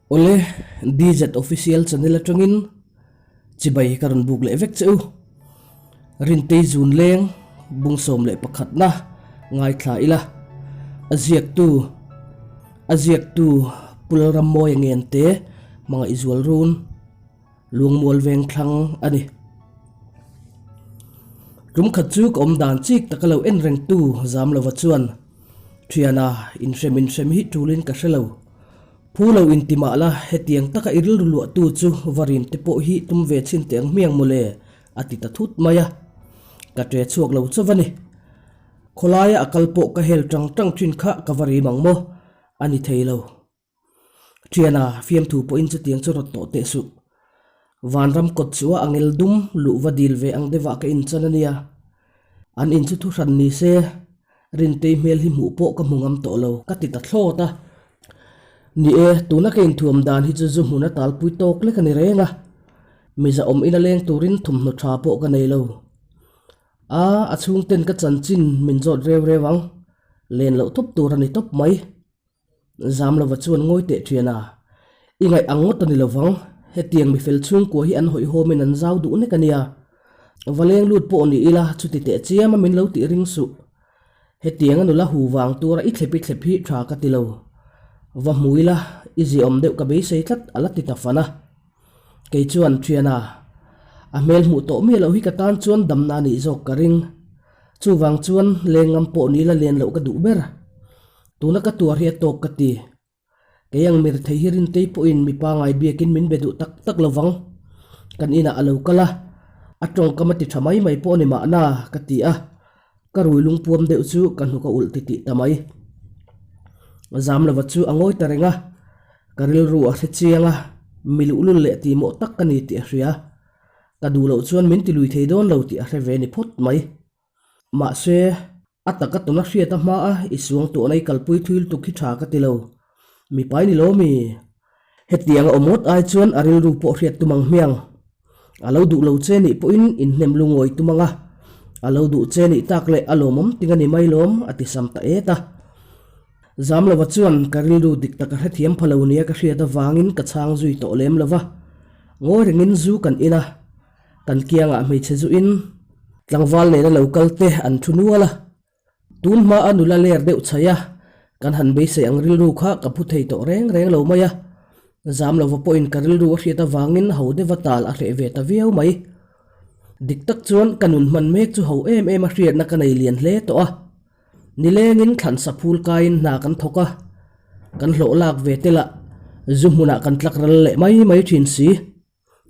Awle, DZ Official channel atangin chibai ka rawn buk leh vek che u. Rintei zun leng bung 11 na ngaithla ila. A ziaktu A ziaktu Pu Lalrammawia Ngente hmangaihzual run. Lungmual veng thlang a ni. Tum khat chu ka awm dan chik taka lo en reng tu zam lova chuan, Thiana, inhrem inhrem hi tulin ka hre lo. Phu lo inti mah la, hetiang taka i rilru luah tu chu va rim te pawh hi tum ve chhin teh ang hmiang mawle, a ti ta thut mai a. Ka ṭe chhuak lo chauh a ni. Khawlaia a kal pawh ka hel ṭang ṭang ṭhin kha ka va rim ang maw? A ni thei lo. Thiana, fiamthu pawhin chutiang chu rawt tawh teh suh. Vanram kawt chu a angel dum luh va dil ve ang deuhah ka inchan a nia. An in chu thu hran ni se, Rintei hmel hi hmuh pawh ka hmu ngam tawh lo, ka ti ta thlawt a. Ni e, tuna ka inthuam dan hi chu zu hmun a talpui tawk lek a ni reng a. Miza awm ina leng turin thawmhnaw tha pawh ka nei lo. A, a chhungten ka chanchin min zawt reu reu ang. Len loh tawp tur a ni tawp mai. Zam lova chuan ngawi teh thian a, I ngaih ang ngawt a ni lovang, hetiang mifel chhungkua hi an hawihhawmin an zau duh nek a nia. Va leng lut pawh ni ila chuti teh chiam a min lo tih ring suh. Hetiang a nula hu vang tura i thlep i thlep hi tha ka ti lo. Va hmu ila i ziaawm deuh ka beisei tlat a la ti ta fan a. Kei chuan thian a, a hmel hmuh tawh miah loh hi ka tan chuan damna a nih zawk ka ring. Chuvang chuan leng ngam pawh ni ila len loh ka duh ber. Tuna ka tuar hi a tawk ka ti. Kei ang mir thei hi Rintei pawhin mi pangai biakin min be duh tak tak lo vang. Kan inah a lo kal a, a tawngkam a ti tha mai mai pawh a ni mahna ka ti a, ka rui lungpuam deuh chu ka hnuk a ulh titih ta mai. Zamlova chu a ngawi ta reng a, ka rilru a hre chiang a, mi luhlul leh tihmawh tak ka ni tih a hria. Ka duh loh chuan min ti lui thei dawn lo tih a hre ve ni phawt mai. Mahse, a taka tuna hriat a hma a, i suang tuahna i kalpui thui lutuk hi tha ka ti lo. Mipai ni lo mi? Hetiang a awm ngawt ai chuan a rilru pawh hriat tum ang hmiang. A lo duh lo che nih pawhin inhnem lungawi tum ang a, a lo duh che nih tak leh a lawmawm ting a ni mai lawm, a ti sam ta et a. Zamlova chuan ka rilru dik tak a hrethiam pha lo nia ka hriat avangin ka chhang zui tawh lem lo va. Ngawi rengin zu kan in a. Kan kiangah hmeichhe zuin tlangval nena lo kal te an thu nual a, tun hma a nula ler deuh chhaih a, kan han beisei ang rilru kha ka phu thei tawh reng reng lo mai a, zam lova pawhin ka rilru a hriat avangin ho deuha tal a hreh ve ta viau mai. Dik tak chuan ka nun hman mek chu ho em em a hriatna ka nei lian hle tawh a, nilengin thlansa phul kaiin hna kan thawk a, kan hlawh lak ve te lah zu hmunah kan tlak ral leh mai mai thin si.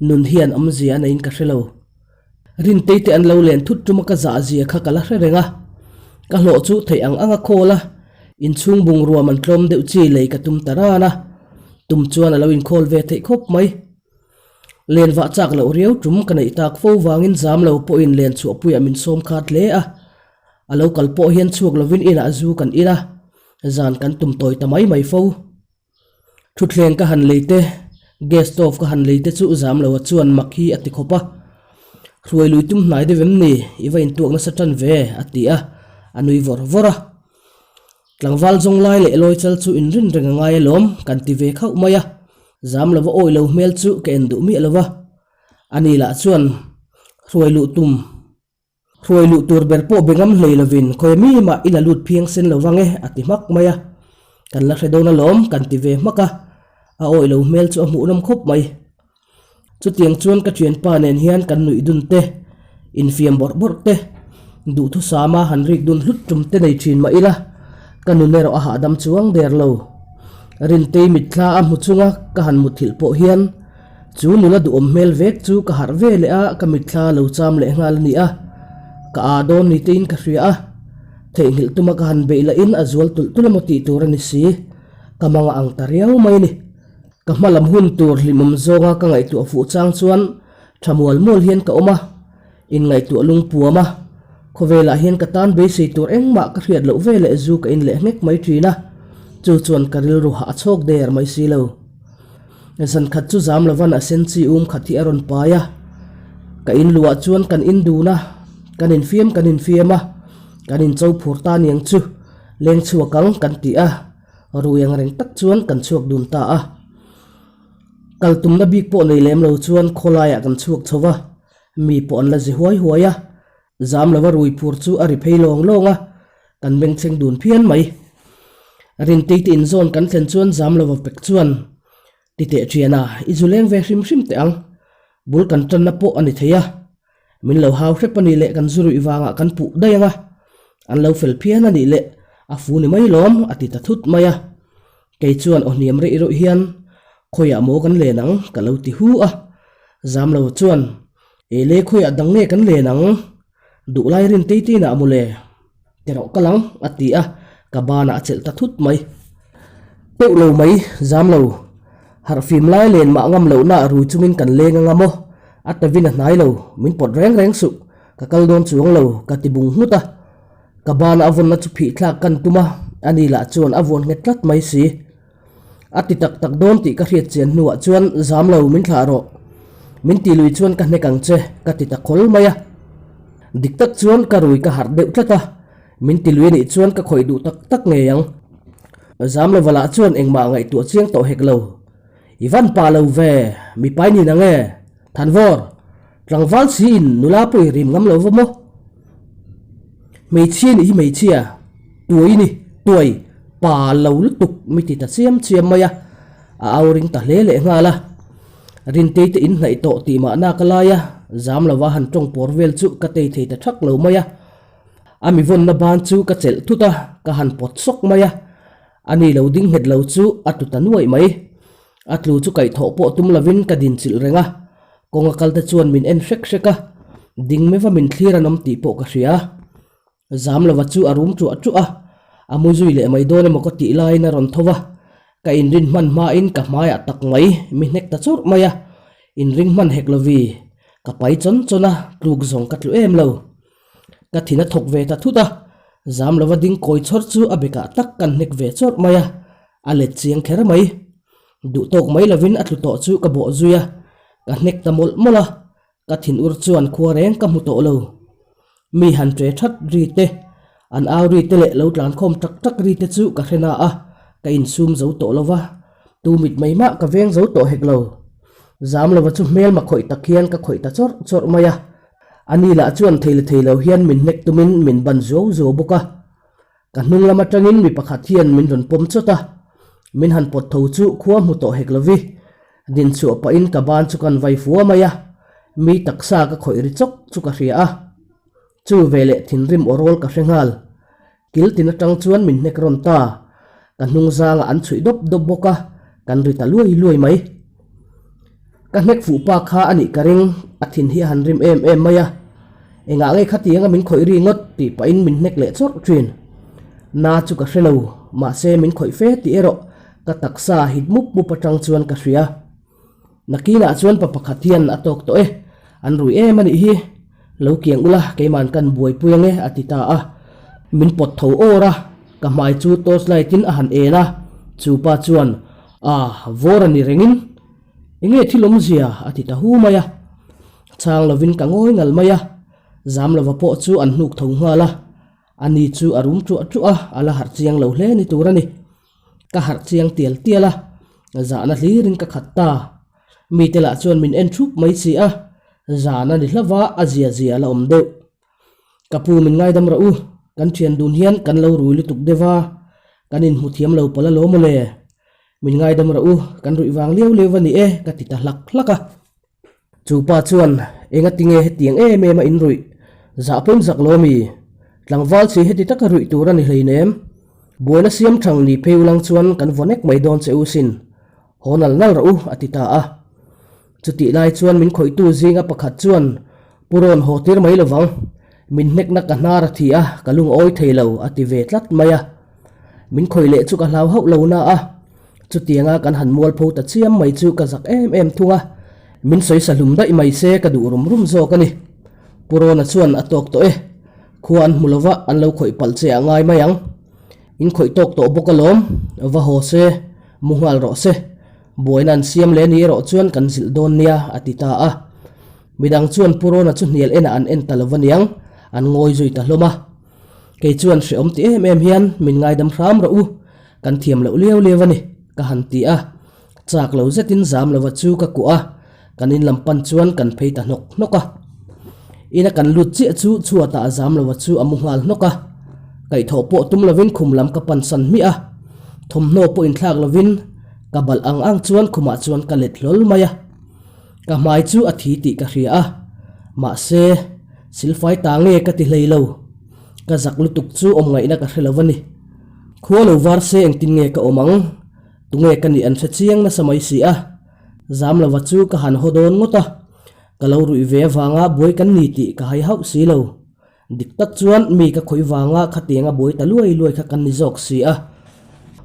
Nun hian awmzia a neiin ka hre lo. Rintei te an lo len thut tuma ka zah zia kha ka la hre reng a. Ka hlawh chu theih ang ang a khawl a, inchhung bungrua man tlawm deuh chi lei ka tum ta ran a. Tum chuan a lo inkhawl ve theih khawp mai. Len vah chak loh riau tum ka neih tak fo vangin zam lo pawhin len chhuahpuiah min sawm khat hle a. A lo kal pawh hian chhuak lovin inah zu kan in a, zan kan tum tawi ta mai mai fo. Thutthleng ka han lei te, gas stove ka han lei te chu zam lo a chuan mak hi a ti khawp a. Hruai lui tum hnai deuh em ni? I va intuak nasa tan ve, a ti a, a nui vawr vawr a. Tlangval zawng lai leh lawi chal chu inrin reng a ngai alawm, kan ti ve khauh mai a. Zam lova awi lo hmel chu ka en duh miah lo va. Ani lah chuan hruai luh tum. Hruai luh tur ber pawh be ngam hlei lovin khawi mi mah i la lut phiang sen lo vang e, a ti hmak mai a. Kan la hre dawn alawm, kan ti ve hmak a. A awih lo hmel chu a hmuhnawm khawp mai. Chutiang chuan ka thianpa nen hian kan nuih dun te, infiam bawrh bawrh te, duhthusama han rik dun hlut tum te nei thin mah ila, ka nun erawh a hahdam chuang der lo. Rintei mitthla a hmu chunga ka han muthilh pawh hian, Chu nula duhawm hmel vek chu ka harh ve leh a, ka mitthla lo cham leh nghal a ni a. Ka aa dawn ni tein ka hria a, theihnghilh tuma ka han beih lahin a zual tulh tulh emaw tih tur a ni si. Ka manga ang ta riau mai a ni. Ka hma lam hun tur hlimawm zawnga ka ngaihtuah fuh chang chuan tha mual mual hian ka awm a, inngaihtuah lungpuam a. Khawvelah hian ka tan beisei tur engmah ka hriat loh ve leh zu ka in leh nghek mai thin a, chu chuan ka rilru hah a chhawk der mai si lo. Zan khat chu zam lovan a sen chi um khat hi a rawn pai a, ka in luah chuan kan in dun a, kan infiam kan infiam a, kan incho phur ta niang chu leng chhuak ang kan ti a, rui ang reng tak chuan kan chhuak dun ta a. Kal tumna bik pawh nei lem lo chuan khawlaiah kan chhuak chho va, mi pawh an la zi huai huai a. Zam lova rui phur chu a ri phei lawng lawng a, kan bengchheng dun phian mai. Rintei te inzawn kan thlen chuan zam lova pek chuan ti teh thian a, i zu leng ve hrim hrim teh ang. Bul kan tanna pawh a ni thei a, min lo hau hrep a nih leh kan zu ruih vangah kan puh daih ang a, an lo fel phian a nih leh a fu ni mai lawm a ti ta thut mai a. Kei chuan aw hniam rih reuh hian khawiah maw kan len ang ka lo ti hu a, zam lo chuan e le khawiah dang nge kan len ang duhlai rin tei tei nah mawle ti rawh kal ang a ti a, ka banah a chelh ta thut mai. Teuh lo mai zam lo, harhfim lai len mah ngam lohna rui chungin kan leng anga maw a tavin a hnai lo min pawt reng reng suh ka kal dawn chuang lo ka ti bung nghut a. Ka bana a vawnna chu phih thlak kan tum a, ani lah chuan a vuan nghet tlat mai si. A ti tak tak dawn tih ka hriat chian hnuah chuan zam lo min thlah rawh. Min ti lui chuan ka hnek ang che, ka ti ta khawl mai a. Dik tak chuan ka rui ka harh deuh tlat a, min ti lui anih chuan ka khawih duh tak tak ngei ang. Zam lova lah chuan engmah ngaihtuah chiang tawh hek lo. I van pah lo ve, mipai ni nang e, Thanvawr! Tlangval si in nula pawh i rim ngam lo va maw? Hmeichhia nih hi hmeichhia, tuai ni, tuai, pa lo lutuk mi ti ta chiam chiam mai a, a au ring ta hle leh nghal a. Rintei te in hnaih tawh tih mahna ka lai a, zam lova han tawng pawr vel chu ka tei thei ta thak lo mai a. A mi vawnna ban chu ka chelh thut a, ka han pawt sawk mai a. Ani lo ding nghet lo chu a tlu ta nuaih mai. A tlu chu kaihthawh pawh tum lovin ka dinchilh reng a, Kawnga kal te chuan min en hrek hrek a, ding meuh a min thlir an awm tih pawh ka hria. Zam lova chu a rum ṭuah ṭuah a, a mu zui leh mai dawn emaw ka tih laiin a rawn tho va, ka inrin hman hmain ka hmaiah tak mai mi hnek ta churh mai a, inring hman hek lovi, ka pai chawn chawn a, tluk zawng ka tlu em lo. Ka thin a thawk ve ta thut a, zam lova ding kawi chawrh chu a bekah tak kan hnek ve chawrh mai a, a let chiang kher mai. Duh tawk mai lovin a tlu tawh chu ka bawh zui a, ka hnek ta mawlh mawlh a, ka thinur chuan khua reng ka hmu tawh lo. Mi han ṭe ṭhat ri te, an au ri te leh lo tlan khawm ṭak ṭak ri te chu ka hre na a, ka insum zo tawh lo va, tu mit mai mah ka veng zo tawh hek lo. Zam lova chu hmelma khawih tak hian ka khawih ta chawrh chawrh mai a, ani lah chuan thei la thei lo hian min hnek tumin min ban zuau zuau bawk a. Ka hnung lam atangin mi pakhat hian min rawn pawm chawt a, min han pawt tho chu khua hmu tawh hek lovi. Din chhuah pahin ka ban chu kan vai fua mai a, mi taksa ka khawih ri chawk chu ka hria a. Chu veleh thinrim aw rawl ka hre nghal. Kil tin atang chuan min hnek rawn ta. Ka hnung zangah an chhuih dawp dawp bawk a, kan ri ta luai luai mai. Ka hnek fuh pa kha a nih ka ring, a thin hi a han rim em em mai a. Engah nge khatianga min khawih ri ngawt tih pahin min hnek leh chawrh thin. Na chu ka hre lo, mahse min khawih fe tih erawh ka taksa hit mup mup atang chuan ka hria. Nakinah chuan pa pakhat hian a tawk tawh e, an rui em a nih hi, lo kiang ula keiman kan buaipui ange a ti ta a. Min pawt tho awr a, ka hmai chu torch light in a han en a, chu pa chuan Ah, vawr a ni rengin enge thil awmzia a ti ta hu mai a. Chhang lovin ka ngawi ngal mai a, zam lova pawh chu an hnuk tho nghal a, ani chu a rum ṭuah ṭuah a, a la harh chiang lo hle ni tur a ni. Ka harh chiang tial tial a, zahna hlirin ka khat ta. Mite lah chuan min en thup mai si a, zan a ni hlauh a, a zia zia a la awm deuh. Ka pu min ngaidam rawh u, kan thian dun hian kan lo rui lutuk deuh a, kan inhmu thiam lo pawlh alawm aw le. Min ngaidam rawh u, kan ruih vang liau liau a ni e, ka ti ta hlak hlak a. Chu pa chuan, Enga tinge hetiang em em a in ruih? Zah pawhin zak lo mi? Tlangval chi heti taka ruih tur a ni hleinem. Buaina siam thang ni phei ulang chuan kan vaw nek mai dawn che u sin. Haw nal nal rawh u, a ti ta a. Chutih lai chuan min khawihtu zinga pakhat chuan, Pu rawn haw tir mai lovang, min hnekna ka hnar a thi a, ka lungawi thei lo, a ti ve tlat mai a. Min khawih leh chu ka hlau hauh lo na a, chutianga kan han mualpho ta chiam mai chu ka zak em em thung a, min sawi sa hlum daih mai se ka duh rum rum zawk a ni. Pu Rawna chuan a tawk tawh e, khua an hmu lova an lo khawih palh che a ngai mai ang. In khawih tawk tawh bawk alawm, va haw se, mu nghal rawh se. Buaina an siam leh ni erawh chuan kan zilh dawn nia, a ti ta a. Midang chuan Pu Rawna chu hnial enah an en ta lo aniang, an ngawi zui ta hlawm a. Kei chuan hrehawm ti em em hian min ngaidam hram rawh u, kan thiam loh liau liau a ni, ka han ti a. Chak lo zetin Zamlova chu ka kuah a, kan in lam pan chuan kan phei ta hnawk hnawk a. Ina kan lut chiah chu chhuatah Zamlova chu a mu nghal hnawk a. Kaihthawh pawh tum lovin khum lam ka pan san hmiah a. Thawmhnaw pawh inthlak lovin ka balh ang ang chuan khumah chuan ka let hlawl mai a. Ka hmai chu a thi tih ka hria a, mahse, silfai ta nge ka ti hlei lo. Ka zak lutuk chu awm ngaihna ka hre lo a ni. Khua lo var se engtin nge ka awm ang? Tunge ka nih an hre chiang nasa mai si a. Zamlova chu ka han haw dawn ngawt a, ka lo ruih ve avanga buai kan ni tih ka hai hauh si lo. Dik tak chuan mi ka khawih vanga khatianga buai ta luai luai kha kan ni zawk si a.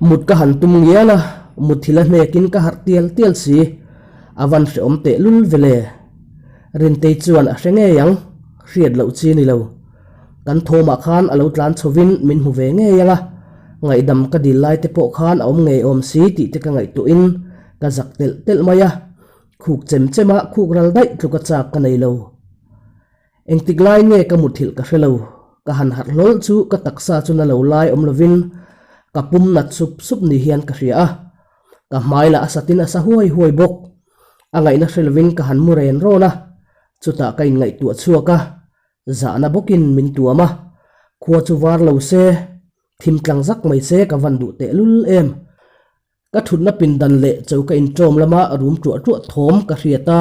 Mut ka han tum ngial a, muthilh a hnekin ka harh tial tial si. A van hrehawm teh lul vele. Rintei chuan a hre ngei ang, hriat loh chi ni lo. Kan thawmah khan a lo tlan chhovin min hmu ve ngei ang a, ngaihdam ka dil lai te pawh khan a awm ngei awm si tih te ka ngaihtuahin ka zak telh telh mai a, khuk chem chem a khuk ral daih tluka chak ka nei lo. Engtik lai nge ka muthilh ka hre lo, ka han harh hlawl chu ka taksa chu na lo lai awm lovin ka pum nat sup sup ni hian ka hria a, ka hmai lah a satin a sa huai huai bawk. A ngaihna hre lovin ka han mu ren rawn a, chutah ka inngaihtuah chhuak a, zahna bawkin min tuam a, khua chu var lo se, thim tlang zak mai se ka van duh tehlul em. Ka thutna pindan leh choka inṭawm lama rum ṭuah ṭuah thawm ka hriat a,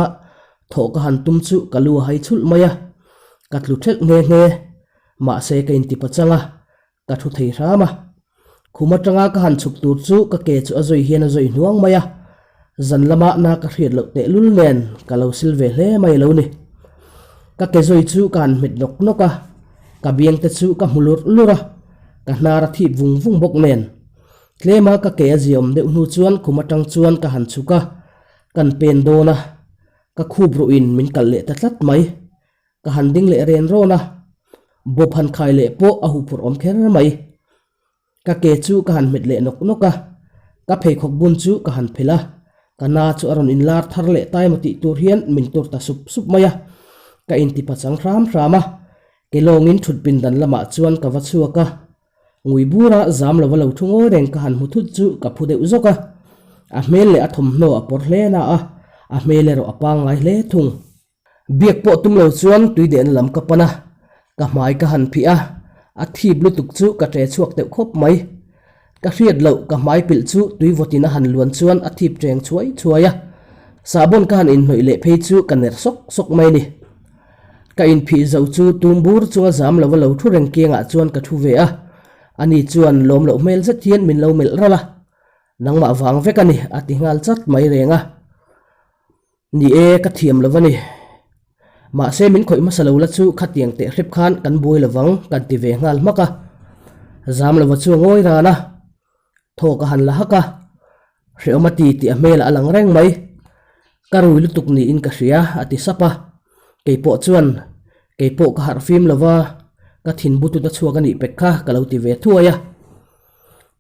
thawh ka han tum chu ka lu a hai chhulh mai a, ka tlu ṭhelh nghe nghe. Mahse ka intipa chang a, ka thu thei hram a. Khum aṭanga ka han chhuk tur chu ka ke chu a zawi hian a zawi hnuang mai a, zan lama na ka hriat loh tehlul nen ka lo sil ve hle mai a lo ni. Ka ke zawi chu ka han hmet nawk nawk a, ka biang te chu ka hmu lurh lurh a, ka hnar a thip vung vung bawk nen. Tlema ka ke a ziaawm deuh hnu chuan khum atang chuan ka han chhuk a, kan pen dawn a, ka khup ruhin min kalh leh ta tlat mai. Ka han ding leh ren rawn a, bawp han khai leh pawh a huphurh awm kher mai. Ka ke chu ka han hmet leh nawk nawk a, ka pheikhawk bun chu ka han phelh a, ka na chu a rawn inlar thar leh ta emaw tih tur hian min tur ta sup sup mai a, ka intipachang hram hram a, ke lawngin thut pindan lamah chuan ka va chhuak a. Ngui bura zam lova lo thu ngawi reng ka han hmu thut chu ka phu deuh zawk a, a hmel leh a thawmhnaw a pawr hle na a, a hmel erawh a pangngai hle thung. Biak pawh tum lo chuan tui dehna lam ka pan a, ka hmai ka han phih a, a thip lutuk chu ka ṭe chhuak deuh khawp mai. Ka hriat loh ka hmai pilh chu tui vawtin a han luan chuan a thip ṭeng chhuai chhuai a, sahbawn ka han inhnawih leh phei chu ka ner sawk sawk mai a ni. Ka inphih zo chu tum bur chunga zam lova lo thu reng kiangah chuan ka thu ve a, ani chuan lawm loh hmel zet hian min lo melh ralh a, Nangmah vang vek a ni a ti nghal chat mai reng a. Ni e, ka thiam lo a ni. Mahse min khawih hmasa lo la chu khatiang teh hrep khan kan buai lovang kan ti ve nghal hmak a. Zam lova chu a ngawi ran a, Thaw ka han la hak a, hrehawm a ti tih a hmelah a lang reng mai. Ka rui lutuk niin ka hria a ti sap a, keipawh chuan keipawh ka harh fim lo va, ka thin butut a chhuak a nih pek kha ka lo ti ve thuai a.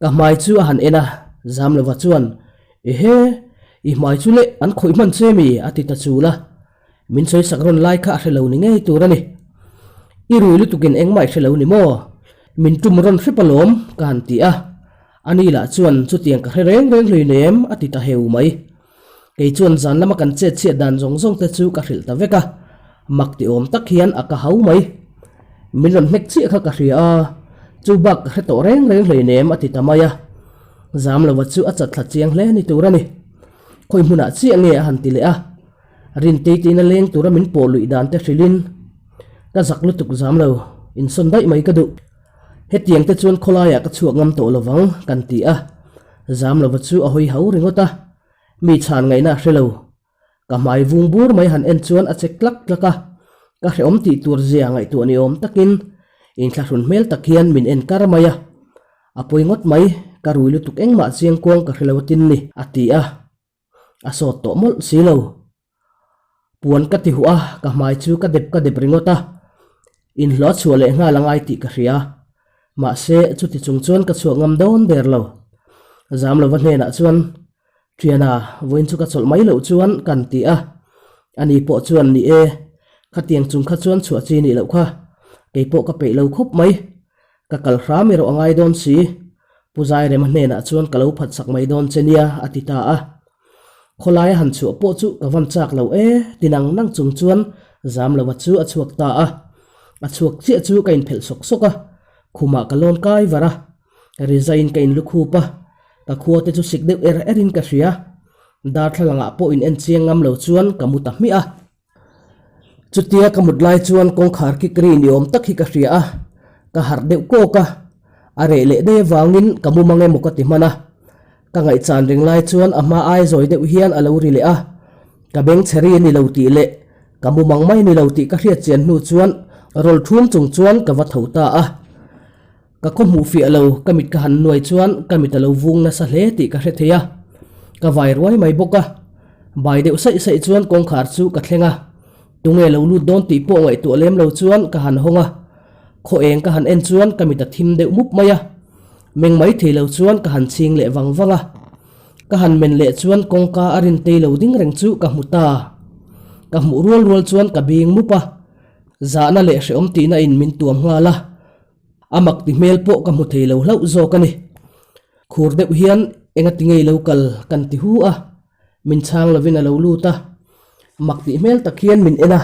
Ka hmai chu a han en a, Zamlova chuan Ehe, i hmai chu leh an khawih hman che mi? a ti ta chul a. Min sawi sak rawn lai kha a hre lo ni ngei tur a ni. I rui lutukin engmah i hre lo ni maw? Min tum rawn hrep alawm, ka han ti a. Ani lah chuan chutiang ka hre reng reng hlui nem, a ti ta heu mai. Kei chuan zan lama kan chet chhiat dan zawng zawng te chu ka hrilh ta vek a, mak ti awm tak hian a ka hau mai. Min rawn hnek chiah kha ka hria a, chu bak ka hre tawh reng reng hlui nem, a ti ta mai a. Zamlova chu a chat thla chiang hle ni tur a ni. Khawi hmunah chiah nge a han ti leh a. Rintei tiin a leng tura min pawh luih dan te hrilhin ka zak lutuk zam lo, insawn daih mai ka duh. Hetiang te chuan khawlaiah ka chhuak ngam tawh lovang kan ti a, zam lova chu a hawi hau ringawt a, mi chhan ngaihna a hre lo. Ka hmai vung bur mai han en chuan a che tlak tlak a, ka hrehawm tih tur zia ngaihtuah ni awm takin inthlahrun hmel tak hian min en kar mai a, a pawi ngawt mai, ka rui lutuk engmah chiangkuang ka hre lo atin ni, a ti a. A sawt tawh mawlh si lo. Puan ka ti huh a, ka hmai chu ka dep ka dep ringawt a. Inhlawh a chhuah leh nghal a ngai tih ka hria. Mahse, chuti chung chuan ka chhuak ngam dawn der lo. Zamlova hnenah chuan, Thiana, vawiin chu ka chawlh mai loh chuan kan ti a. Ani pawh chuan, Ni e, khatiang chung kha chuan chhuah chi nih loh kha. Kei pawh ka peih lo khawp mai. Ka kal hram erawh a ngai dawn si. Pu Zairema hnenah chuan ka lo phat sak mai dawn che nia, a ti ta a. Khawlaia han chhuah pawh chu ka van chak lo e, ti nang nang chung chuan Zamlova chu a chhuak ta a. A chhuak chiah chu ka inphelh sawk sawk a, khumah ka lawn kai var a, rizaiin ka inlukhup a, ka khua te chu sik deuh er erin ka hria. Darthlalangah pawh in en chiang ngam lo chuan ka mu ta hmiah a. Chutia ka mut lai chuan kawngkhar kik ri ni awm tak hi ka hria a, ka harh deuh kawk a, a reh leh daih avangin ka mu mang emaw ka ti hman a. Ka ngaihchan reng lai chuan a hma ai zawi deuh hian a lo ri leh a, ka beng chhe ri a ni lo tih leh ka mu mang mai ni lo tih ka hriat chian hnu chuan rawl thum chung chuan ka va tho ta a. Ka khaw hmuh fiah lo, ka mit ka han nuai chuan ka mit a lo vung nasa hle tih ka hre thei a, ka vai ruai mai bawk a. Bai deuh saih saih chuan kawngkhar chu ka thleng a, tunge lo lut dawn tih pawh ngaihtuah lem lo chuan ka han hawng a. Khaw eng ka han en chuan ka mit a thim deuh mup mai a, meng mai thei lo chuan ka han chhing leh vang vang a. Ka han men leh chuan kawngka a rin tei lo ding reng chu ka hmu ta. Ka hmuh rual rual chuan ka bing mup a, zahna leh hrehawm tihna in min tuam nghal a. A mak ti hmel pawh ka hmu thei lo hlauh zawk a ni. Khur deuh hian enga ti ngei lo kal kan ti hu a, min chhang lovin a lo lut a. Mak tih hmel tak hian min en a,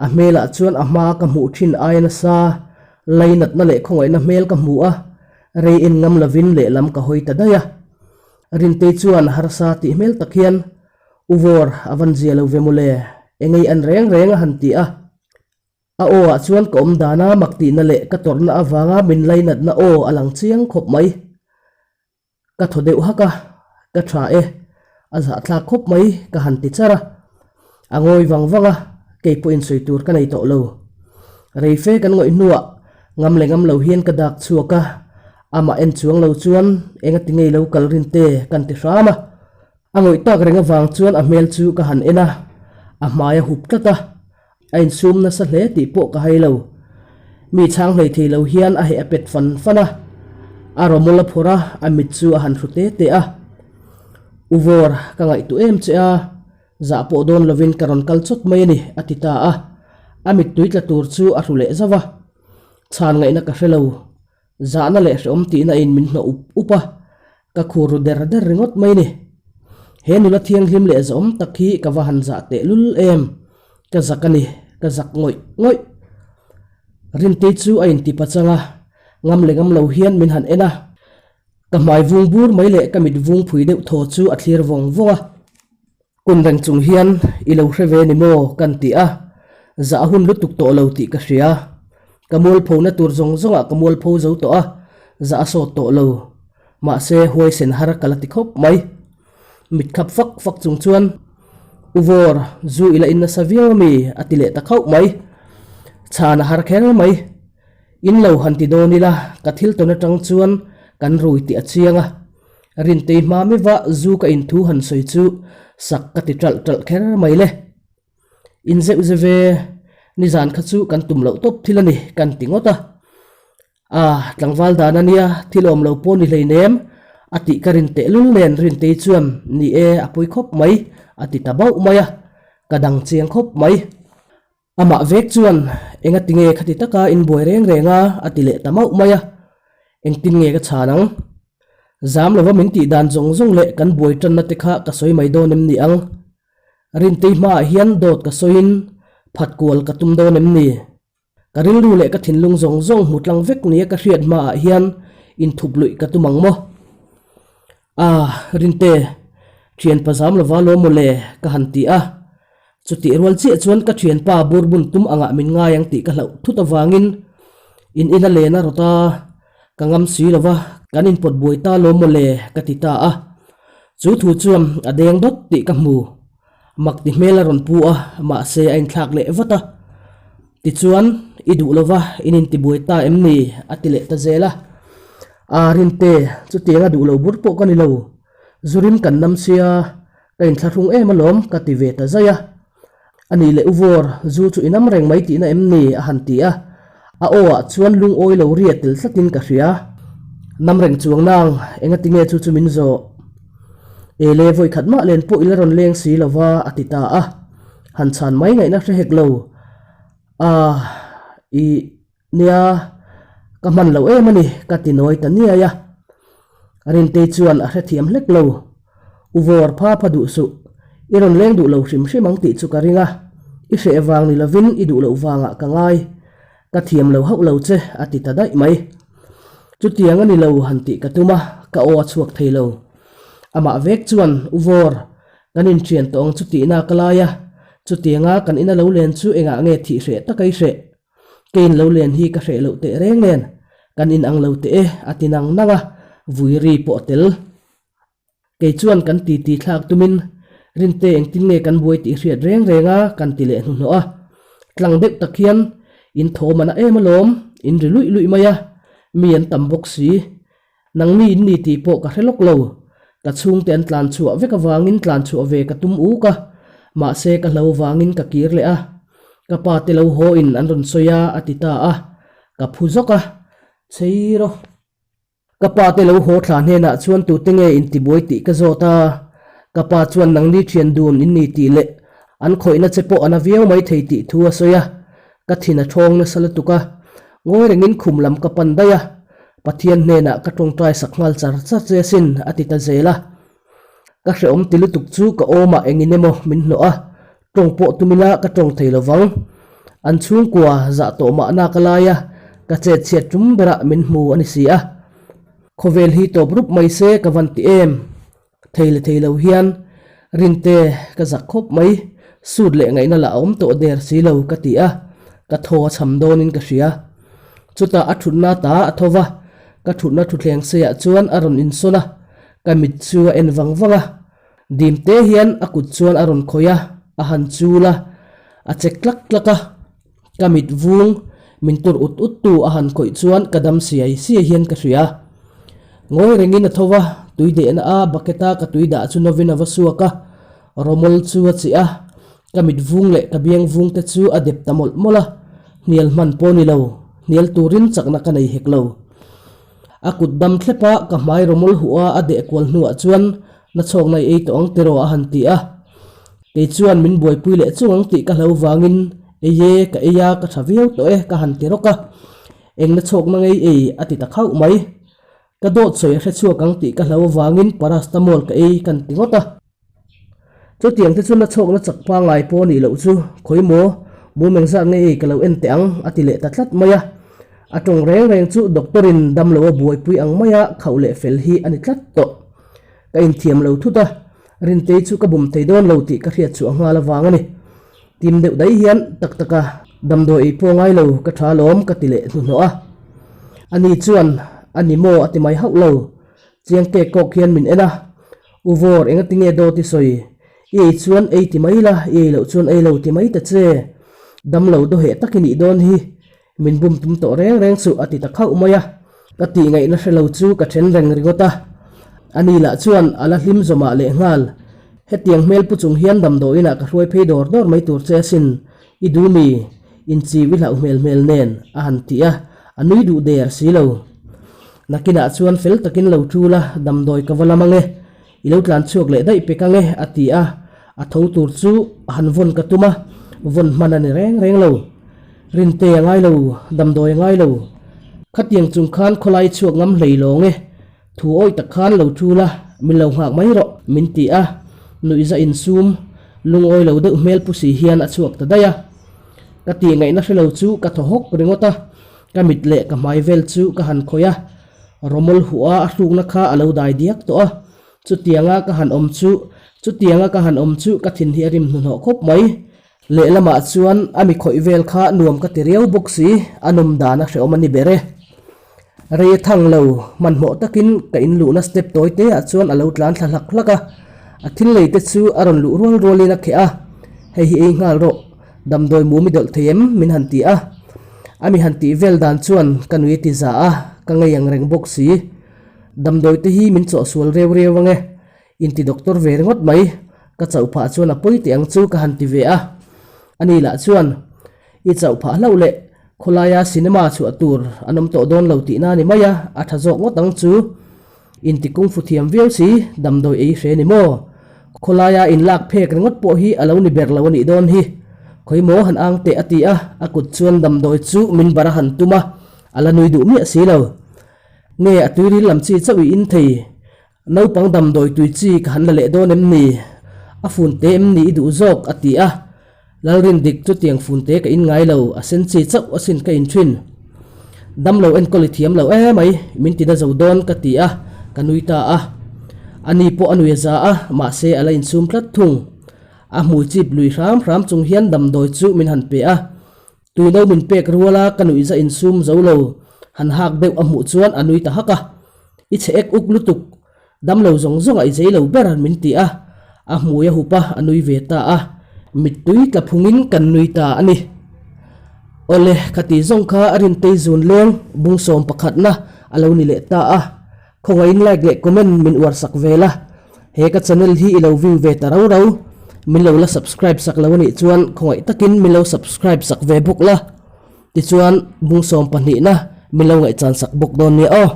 a hmelah chuan a hmaa ka hmuh thin aia nasa lainatna leh khawngaihna hmel ka hmu a, rei en ngam lovin lehlam ka hawi ta daih a. Rintei chuan harsa tih hmel tak hian, U Vawr, a van zia lo ve mawle, engei an reng reng a han ti a. A aw ah chuan ka awm dana mak tihna leh ka tawrhna avanga min lainatna aw a lang chiang khawp mai. Ka thaw deuh hak a, ka tha e, a zahthlak khawp mai ka han ti char a. A ngawi vang vang a, kei pawhin sawi tur ka nei tawh lo. Rei fe kan ngawih hnuah ngam leh ngam lo hian ka dak chhuak a, amah en chuang lo chuan engati ngei lo kal rin te kan ti hram a. A ngawih tak reng avang chuan a hmel chu ka han en a, a hmai a hup tlat a, A insum nasa hle tih pawh ka hai lo. Mi chhang hlei thei lo hian a heh a pet fan fan a, a rawmawl a phawrh a, a mit chu a han hru te te a. U Vawr, ka ngaihtuah em che a, zah pawh dawn lovin ka rawn kal chawt mai a ni, a ti ta a. A mittui tla tur chu a hru leh zauh a. Chhan ngaihna ka hre lo. Zahna leh hrehawm tihna in min hnawh up up a, ka khur ru der der ringawt mai ni. He nula thianghlim leh zahawm tak hi ka va han zah teh lul em, ka zak a ni, ka zak ngawih ngawih. Rintei chu a inti pachang a, ngam leh ngam lo hian min han en a, ka hmai vung bur mai leh ka mit vung phui deuh thaw chu a thlir vawng vawng a. Kun reng chung hian i lo hre ve ni maw? kan ti a, zah a hun lutuk tawh lo tih ka hria. Ka mualphona tur zawng zawngah ka mualpho zo tawh a, zah a sawt tawh lo. Mahse, huaisen har ka la ti khawp mai. Mit khap fak fak chung chuan, U Vawr, zu i la in nasa viau ami? a ti leh ta khauh mai. Chhan a har kher mai. In lo han ti dawn ila, ka thil tawn atang chuan kan rui tih a chiang a. Rintei hma meuha zu ka inthu han sawi chu sak ka ti ṭalh ṭalh kher mai le. In zeuh zeuh ve, nizan kha chu kan tum loh tawp thil a ni kan ti ngawt a. Ah, tlangval dan a nia, thil awm lo pawh ni hleinem, a tih ka rin tehlul nen Rintei chuan ni e, a pawi khawp mai, a ti ta bauh mai a, ka dang chiang khawp mai. Amah vek chuan, Enga tinge khati taka in buai reng reng a? a ti leh ta mauh mai a. Engtin nge ka chhan ang? Zam lova min tih dan zawng zawng leh kan buai tanna te kha ka sawi mai dawn em ni ang? Rintei hmaah hian dawt ka sawiin phat kual ka tum dawn em ni? Ka rilru leh ka thinlung zawng zawng hmu tlang vek nia ka hriat hmaah hian inthup luih ka tum ang maw? Ah, Rinte, thianpa zam lova lawm maw le, ka han ti a. Chutih rual chiah chuan ka thianpa burbun tum angah min ngai ang tih ka hlauh thut avangin in ina len a rawt a, ka ngam si lova, kan inpawt buai ta lawm maw le, ka ti ta a. Chu thu chuan a deng dawt tih ka hmu. Mak ti hmel a rawn pu a, mahse a inthlak leh vat a. Tichuan, I duh lova in intibuai ta em ni? a ti leh ta zel a. Aa Rinte, chutiang a duh lo bur pawh ka ni lo. Zurim kan nam sia, ka inthlahrung em alawm ka ti ve ta zai a. A nih leh U Vawr, zu chu i nam reng mai tihna em ni? a han ti a. A aw ah chuan lungawi lo ria tel tlatin ka hria. Nam reng chuang nang, engati nge chu chu min zawh? Ele vawi khat mah len pawh i la rawn leng si lo va, a ti ta a. Han chhan mai ngaihna hre hek lo. Ah, i, nia, ka hman lo em a ni, ka ti nawi ta niai a. Rintei chuan a hrethiam hlek lo. U vawr pha pha duh suh. I rawn leng duh lo hrim hrim ang tih chu ka ring a, i hreh vang ni lovin i duh loh vangah ka ngai. Ka thiam lo hauh lo che, a ti ta daih mai. Chutiang a ni lo han tih ka tum a, ka aw a chhuak thei lo. Amah vek chuan, U Vawr, kan inṭhian tawh ang chu tihna ka lai a, chutianga kan ina lo len chu engah nge thih hreh taka i hreh? Keiin lo len hi ka hreh loh teh reng nen, kan inang lo teh e, a ti nang nang a, vui ri pawh a tel. Kei chuan kan titi thlak tumin Rinte engtin nge kan buai tih hriat reng reng a kan ti leh hnuhnawh a. Tlang deuh tak hian in thawm a na em alawm, in ri luih luih mai a, mi an tam bawk si. Nangni in ni tih pawh ka hre lawk lo. Ka chhungte an tlan chhuah vek avangin tlan chhuah ve ka tum uk a, mahse ka hlo vangin ka kir leh a. Ka pa te lo haw in an rawn sawi a, a ti ta a. Ka phu zawk a, Chei rawh. Ka pa te lo haw thla hnenah chuan tute nge intibuai tih ka zawt a, ka pa chuan nangni thian dun in ni tih leh an khawihna che pawh a na viau mai thei tih thu a sawi a, ka thin a thawng nasa lutuk a, ngawi rengin khum lam ka pan daih a, Pathian hnenah ka tawngtai sak nghal char char che asin a ti ta zel a. Ka hrehawm ti lutuk chu ka awmah engin emaw min hnawh a, Tawng pawh tum ila ka tawng thei lo vang. An chhungkua zah tawh mahna ka lai a, ka chet chhiat tum berah min hmu a ni si a. Khawvel hi tawp rup mai se ka van ti em. Thei leh thei lo hian Rinte ka zak khawp mai, sut leh ngaihna lah a awm tawh der si lo ka ti a, ka thaw a cham dawnin ka hria. Chutah a thutna ta a tho va, ka thutna thutthleng seiah chuan a rawn insawn a, ka mit chu a en vang vang a. Dim te hian a kut chuan a rawn khawih a, a han chul a, a che tlak tlak a. Ka mit vung min tur ut ut tu a han khawih chuan ka dam siai siai hian ka hria. Ngawi rengin a tho va, tui dehna a bucket a ka tui dah chu novin a va suak a, rawmawl chu a chih a. Ka mit vung leh ka biang vung te chu a dep ta mawlh mawlh a, hnial hman pawh ni lo, hnial turin chakna ka nei hek lo. A kut dam thlep a, ka hmai rawmawl huh a a deh kual hnuah chuan Na chhawk nai ei tawh ang tiraw a han ti a. Kei chuan min buaipui leh chung ang tih ka hlo vangin ei e, ka ei a, ka tha viau tawh e ka han ti rawk a. Eng na chhawk na ngei ei a ti ta khauh mai. Ka dawt sawi a hre chhuak ang tih ka hlo vangin paracetamol ka ei kan ti ngawt a. Chutiang te chu na chhawk na chak pangai pawh a nih loh chu khawi maw mum engzat nge ei ka lo en teh ang a ti leh ta tlat mai a. A tawng reng reng chu doctor in damlo a buaipui ang maia khauh leh fel hi a ni tlat tawh. Ka inthiam lo thut a, Rintei chu ka bum thei dawn lo tih ka hriat chhuah nghal avang a ni. Tim deuh daih hian tak taka damdawi ei pawh ngai lo ka tha alawm ka ti leh hnuhnawh a. Ani chuan a ni maw a ti mai hauh lo. Chiang kek kawk hian min en a, U Vawr engati nge dawt i sawi? I ei chuan ei ti mai la, i ei loh chuan ei lo ti mai ta che. Damlo dawheh tak i nih dawn hi. Min bum tum tawh reng reng suh a ti ta khauh mai a, ka tih ngaihna hre lo chu ka then reng ringawt a. Ani lah chuan a la hlim zawmah leh nghal. Hetiang hmel pu chung hian damdawiinah ka hruai phei dawr dawr mai tur che asin, i duh mi? Inchiu i hlauh hmel hmel nen a han ti a, a nui duh der si lo. Nakinah chuan fel takin lo tul a, damdawi ka va lam ange, I lo tlan chhuak leh daih pek ange a ti a, a tho tur chu han vawn ka tum a, vawn hman a ni reng reng lo. Rinte a ngai lo, damdawi a ngai lo. Khatiang chung khan khawlai chhuak ngam hlei lawng e, thu awih tak khan lo tul a, min lo nghak mai rawh min ti a, nuihza insum lungawi lo deuh hmel pu si hian a chhuak ta daih a. Ka tih ngaihna hre lo chu ka thaw hawk ringawt a, ka mit leh ka hmai vel chu ka han khawih a, Rawmawl huh a a hrukna kha a lo dai diak tawh a, chutianga ka han awm chu, chutianga ka han awm chu ka thin hi a rim hnuhnawh khawp mai. Lehlamah chuan a mi khawih vel kha nuam ka ti riau bawk si, a nawm dan a hrehawm a ni ber e. Rei a thang lo, hmanhmawh takin ka in luhna step tawi te ah chuan a lo tlan thla hlak hlak a, a thil lei te chu a rawn luh rual rualin a kheh a, hei hi ei nghal rawh. Damdawi mum i dawlh thei em? min han ti a. A mi han tih vel dan chuan ka nui a ti za a, ka ngei ang reng bawk si. Damdawi te hi min chawhsual reu reu ang e, inti doctor ve ringawt mai. Ka chauh phah chuan a pawi teh ang chu ka han ti ve a. Ani lah chuan, I chauh phah hlauh leh, khawlaia cinema chhuah tur an awm tawh dawn lo tihna a ni mai a, a tha zawk ngawt ang chu. Inti kungfu thiam viau si, damdawi ei hre ni maw? Khawlaia inlak phek ringawt pawh hi a lo ni ber lo a nih dawn hi. Khawi maw han ang teh a ti a, a kut chuan damdawi chu min bar a han tum a, a la nui duh miah si lo. Nge a tuiril lam chi chauh i in thei? Naupang damdawi tui chi ka han la leh dawn em ni? A funte em ni i duh zawk? a ti a. Lalrindik chutiang funte ka in ngai lo, a sen chi chauh asin ka in thin. Damlo enkawl i thiam lo emai, min ti na zo dawn ka ti a, ka nui ta a. Ani pawh a nui a za a, mahse a la insum tlat thung. A hmui chip lui hram hram chung hian damdawi chu min han pe a. Tuino min pek ruala ka nuihza insum zo lo, han hak deuh a hmuh chuan a nui ta hak a. I chhe ek uk lutuk, damlo zawng zawng a i zei lo ber min ti a, a hmui a hup a, a nui ve ta a. Mittui tla phungin kan nui ta a ni. Awle, khati zawng kha a rintei zun leng bungsawm pakhatna a lo ni leh ta a. Khawngaihin like leh comment min uar sak ve la, he ka channel hi i lo view ve ta rau rau, min lo la subscribe sak lo anih chuan khawngaih takin min lo subscribe sak ve bawk la, tichuan bungsawm pahnihna min lo ngaihchan sak bawk dawn nia aw.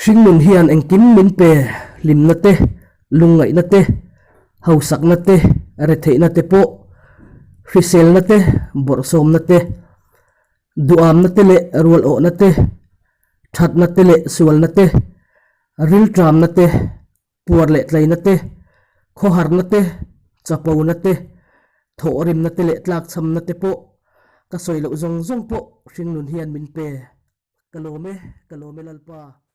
Hringnun hian engkim min pe, hlimna te, lungngaihna te, hausakna te, retheihna te pawh, hriselna te, bawrhsawmna te, duamna te leh rual awhna te, thatna te leh sualna te, rilṭamna te, puar leh tlaina te, khawharna te, chapona te, thawhrimna te leh tlakchhamna te pawh ka sawi loh zawng zawng pawh hringnun hian min pe. Ka lawm e, ka lawm e Lalpa.